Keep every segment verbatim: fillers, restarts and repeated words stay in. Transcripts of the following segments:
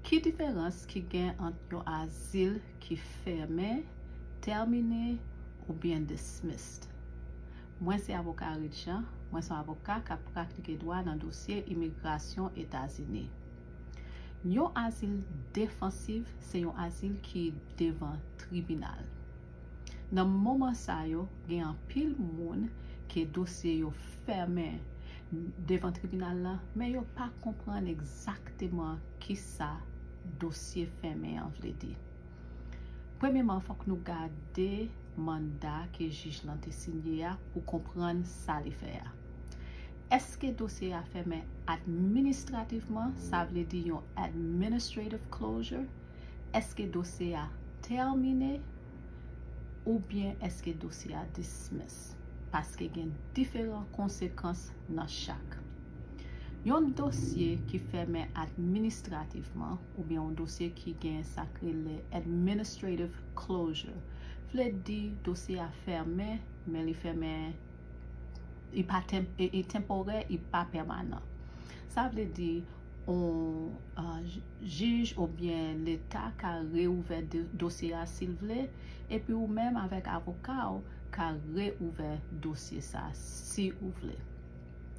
Ki diferans ki gen ant yon azil ki fèmen, tèmine oubyen dismissed? Mwen se avoka Ridjan, mwen se yon avoka k ap pratike dwa nan dosye imigrasyon Etazini. Yon azil defansiv se yon azil ki devan tribinal. Nan moman sa yo, gen anpil moun ke dosye yo fèmen devan tribinal la, men yo pa konprann egzakteman kisa dosye fèmen an vle di. Premyeman, fòk nou gade manda ke jij lan te sinye a pou konprann sa li fè a. Èske dosye a fèmen administrativman, sa vle di yon administrative closure? Èske dosye a tèmine oubyen èske dosye a dismiss? Paske gen diferan konsekans nan chak. Yon dosye ki fèmen administrativman oubyen yon dosye ki gen sa k rele administrative closure vle di dosye a fèmen, men li fèmen li pa li tenporè, li pa pèmanan. Sa vle di yon jij oubyen leta ka reouvè dosye a si l vle, epi ou menm avèk avoka w ka reouvè dosye sa si ou vle.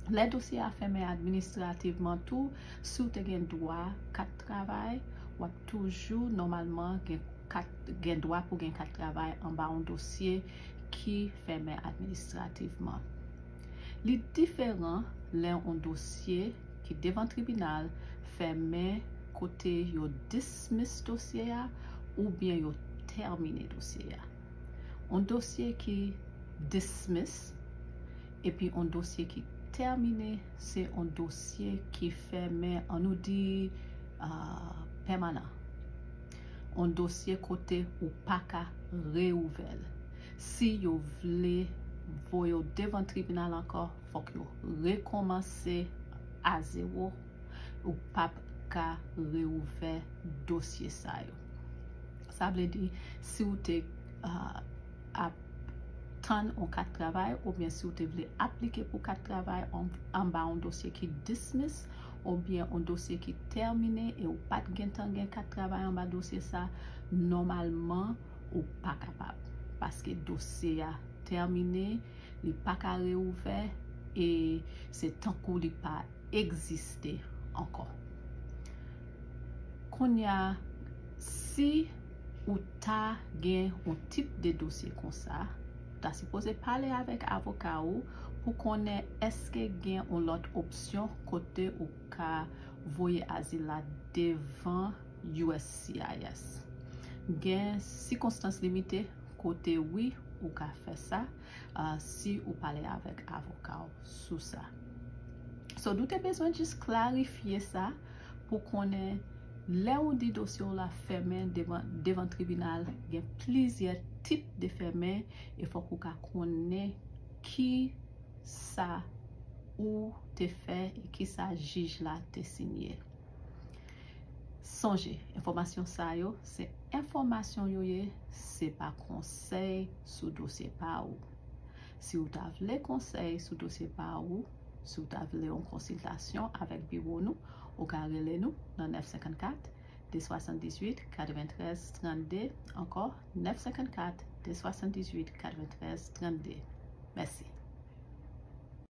Lè dosye a fèmen administrativman tou, si w te gen dwa kat travay, w ap toujou nòmalman gen kat gen dwa pou gen kat travay anba yon dosye ki fèmen administrativman. Li diferan lè yon dosye ki devan tribinal fèmen kote yo dismiss dosye a oubyen yo tèmine dosye a. Yon dosye ki dismiss epi yon dosye ki tèmine se yon dosye ki fèmen, an nou di, pèmanan. Yon dosye kote ou pa ka reouvè l. Si yo vle voye w devan tribinal ankò, fòk yo rekòmanse a zewo. Ou p ap ka reouvè dosye sa yo. Sa vle di, si w te ap tann yon kat travay oubyen si w te vle aplike pou kat travay anba yon dosye ki dismiss oubyen yon dosye ki tèmine e ou pa t gentan gen kat travay anba dosye sa, nòmalman ou pa kapab paske dosye a tèmine, li pa ka reouvè e se tankou li pa egziste ankò. Kounye a, si ou ta gen yon tip de dosye konsa, ou ta sipoze pale avèk avoka ou pou konnen èske gen yon lòt opsyon kote ou ka voye azil la devan U S C I S. Gen sikonstans limite kote wi ou ka fè sa, si ou pale avèk avoka w sou sa. So, nou te bezwen jis klarifye sa pou konnen lè ou di dosye w la fèmen devan tribinal, gen plizyè tip de fèmen e fòk ou ka konnen ki sa ou te fè e ki sa jij la te sinye. Sonje, enfòmasyon sa yo se enfòmasyon yo ye, se pa konsèy sou dosye pa ou. Si ou ta vle konsèy sou dosye pa ou, si ou ta vle yon konsiltasyon avèk biwo nou, ou ka rele nou nan nèf senkannkat, de swasanndizwit, katreventrèz, trannde, ankò, nèf senkannkat, de swasanndizwit, katreventrèz, trannde. Mèsi.